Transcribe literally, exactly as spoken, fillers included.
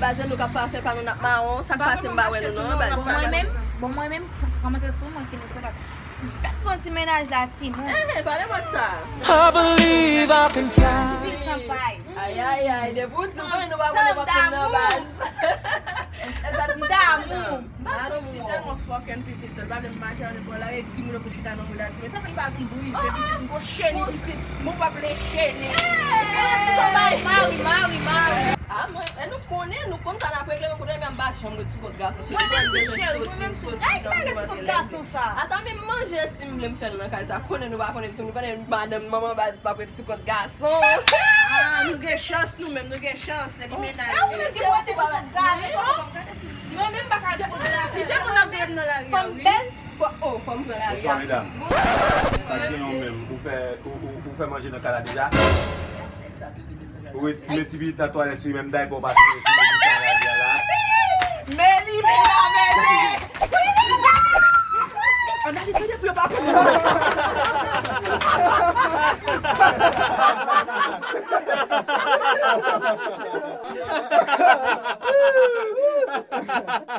Azen nou k ap fè afè pa nou, n ap mawon, sa k pase m pa wè nou non, baz. Bon, mwen menm, bon, mwen menm, kòmanse sou mwen, fini sou lòt. Fèt bon ti mennaj la, timoun. Enhen, pale mwen de sa. I believe I can fly. Pitit san pay. Ayayay, depi w di m konnen nou pa konnen w ap fè m nan baz. Tanm damou. Manou si tèlman fucking pitit, l pa vle m mache avè l, la e timoun pou chita nan mouda timoun. Sa fè l pa vin brize pitit, m gon cheni pitit, m pa vle cheni. Mari, mari, mari. Ah, mwen, e nou konnen, nou konn sa n ap regle, men kounye a m pa janm ret sou kont gason. Se nou pral bezwen soti, m soti, jan m te mande. Gason sa. Ata menm manje si m vle m fè l nan kay sa. Konnen nou pa konnen, nou konnen madanm manman baz pa ret sou kont gason. Ah, nou gen chans nou menm, nou gen chans, se li mennaj. Mwen menm pa ka di kote la. Li te konn ap veye m nan lari a, wi. Fò, oh, fò m pran lari a. Bonswa medam. Sa k gen yon menm? Ou fè, ou, ou, ou fè manje nan kay la deja? Ou ret met ti pitit nan twalèt sou li menm daypè w pa chanje sou li.